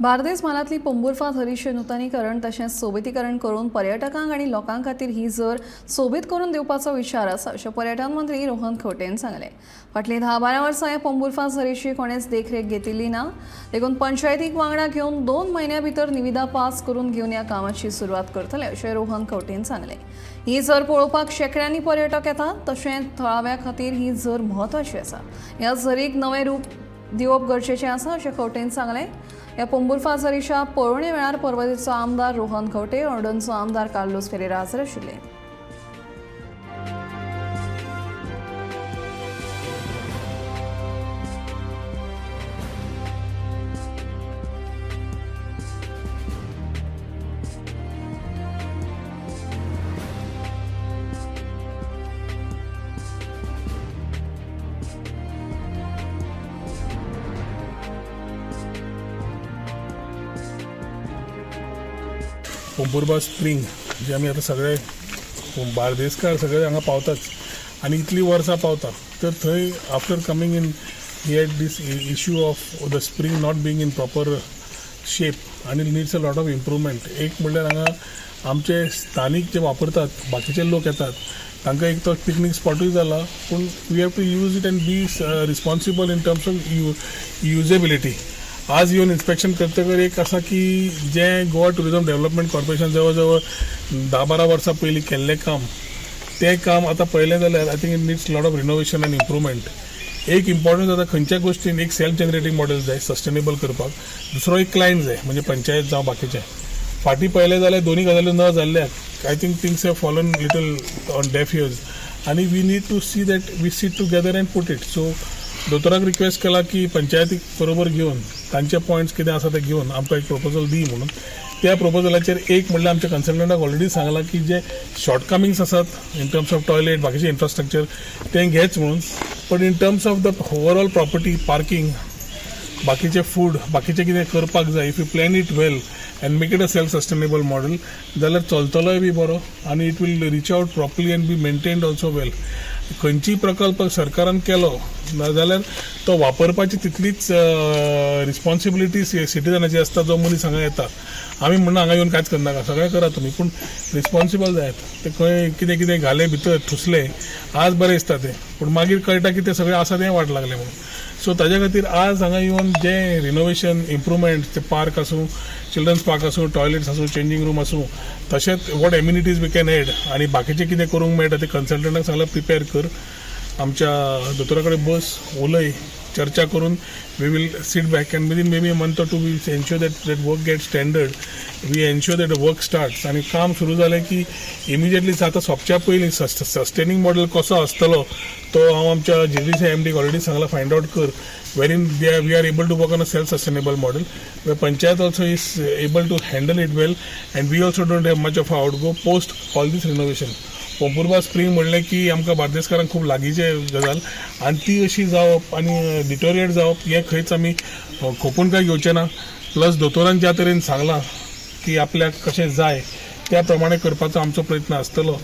बार्देस म्हालांतली पोंबुर्फा झरीचें नुतनीकरण तशेंच सोबितीकरण करून पर्यटकांक आनी लोकां खातीर ही झर सोबीत करून दिवपाचो विचार आसा, अशें पर्यटन मंत्री रोहन खंवटेन सांगलें. फाटलीं 10-12 वर्सां ह्या पोंबुर्फा झरीची कोणेच देखरेख घेतिल्ली ना, देखून पंचायतीक वांगडा घेवन 2 म्हयन्या भितर निविदा पास करून घेवन ह्या कामाची सुरवात करतले, अशें रोहन खंवटेन सांगलें. ही झर पळोवपाक शेंकड्यांनी पर्यटक येतात, तशेंच थळाव्या खातीर ही झर म्हत्वाची आसा. ह्या झरीक नवें रूप दिवप गरजेचें आसा, अशें खंवटेन सांगलें. ह्या पोंबुर्फा झरीच्या पळोवणे वेळार पर्वतेचो आमदार रोहन खंवटे, ऑर्डनचो आमदार कार्लोस फेरेरा हाजीर आशिल्ले. पोंबुर्फा स्प्रींग जे आमी आतां सगळे बार्देसकार सगळे हांगा पावताच आनी इतलीं वर्सां पावता, तर थंय after coming in he had this issue of the spring not being in proper shape आनी needs a lot of improvement. एक म्हणल्यार हांगा आमचे स्थानीक जे वापरतात, बाकीचे लोक येतात, तांकां एक तो पिकनीक स्पॉटूय जाला, पूण we have to use it and be responsible in terms of usability. आज येवन इन्स्पेक्शन करतकर एक आसा की जें गोवा ट्युरिजम डेव्हलपमेंट कॉर्पोरेशन जवळ जवळ 10-12 वर्सां पयलीं केल्लें काम, तें काम आतां पळयलें जाल्यार I think it needs lot of renovation and improvement. एक इम्पॉर्टंट जाता, खंयच्या गोश्टीन एक सेल्फ जनरेटींग मॉडेल जाय सस्टेनेबल करपाक, दुसरो एक क्लायंट जाय, म्हणजे पंचायत जावं बाकीचें. फाटीं पळयलें जाल्यार दोनी गजाल्यो न जाल्ल्याक I think things have fallen little on deaf ears आनी we need to see that we sit together and put it. So दोतोराक रिक्वेस्ट केला की पंचायतीक बरोबर घेवन तांचे पॉयंट्स कितें आसा ते घेवन आमकां एक प्रपोजल दी म्हणून. त्या प्रपोजलाचेर एक म्हणल्यार आमच्या कन्सल्टंटाक ऑलरेडी सांगलां की जे शॉर्टकमिंग्स आसात इन टर्म्स ऑफ टॉयलेट, बाकीचे इन्फ्रास्ट्रक्चर तें घेच म्हणून, but in terms of the overall property, parking, बाकीचे फूड, बाकीचें कितें करपाक जाय, if you plan it well and make it a self sustainable model जाल्यार चलतलोय बी बरो आनी it will reach out properly and be maintained also well. खंयचीय प्रकल्प सरकारान केलो ना जाल्यार तो वापरपाची तितलीच रिस्पॉन्सिबिलिटी सिटीजनाची आसता. जो मनीस हांगा येता, आमी म्हणना हांगा येवन कांयच करनाका, सगळें करा तुमी, पूण रिस्पॉन्सिबल जायत. ते खंय कितें कितें घालें भितर ठुसलें, आज बरें दिसता तें, पूण मागीर कळटा की तें सगळें आसा तें वाट लागलें म्हणून. सो ताज्या खातीर आज हांगा येवन जें रिनोवेशन, इम्प्रुवमेंट, ते पार्क आसूं, चिल्ड्रन्स पार्क आसूं, टॉयलेट्स आसूं, चेंजींग रूम आसूं, तशेंच what amenities we can add आनी बाकीचें कितें करूंक मेळटा तें कन्सल्टंटाक सांगलां प्रिपेर कर, आमच्या दोतोरा कडेन बस, उलय, चर्चा करून we will sit back and within maybe a month or two we ensure that that work gets tendered, we ensure that the work starts. आनी काम सुरू जालें की इमिजिएटली आतां सोंपच्या पयलीं सस्टेनींग मॉडेल कसो आसतलो तो हांव आमच्या जीडीसी एमडीक ऑलरेडी सांगलां, फायंड आवट कर, wherein we are able to work on a self sustainable model where panchayat also is able to handle it well and we also don't have much of a outgo post all this renovation. Pomburpa spring म्हणलें की आमकां बार्देसकारांक खूब लागींचे गजाल आनी ती अशी जावप आनी डिटोरिएट जावप हें खंयच आमी खोपून काय घेवचें ना. प्लस दोतोरान ज्या तरेन सांगलां की आपल्याक कशें जाय त्या प्रमाणे करपाचो आमचो प्रयत्न आसतलो.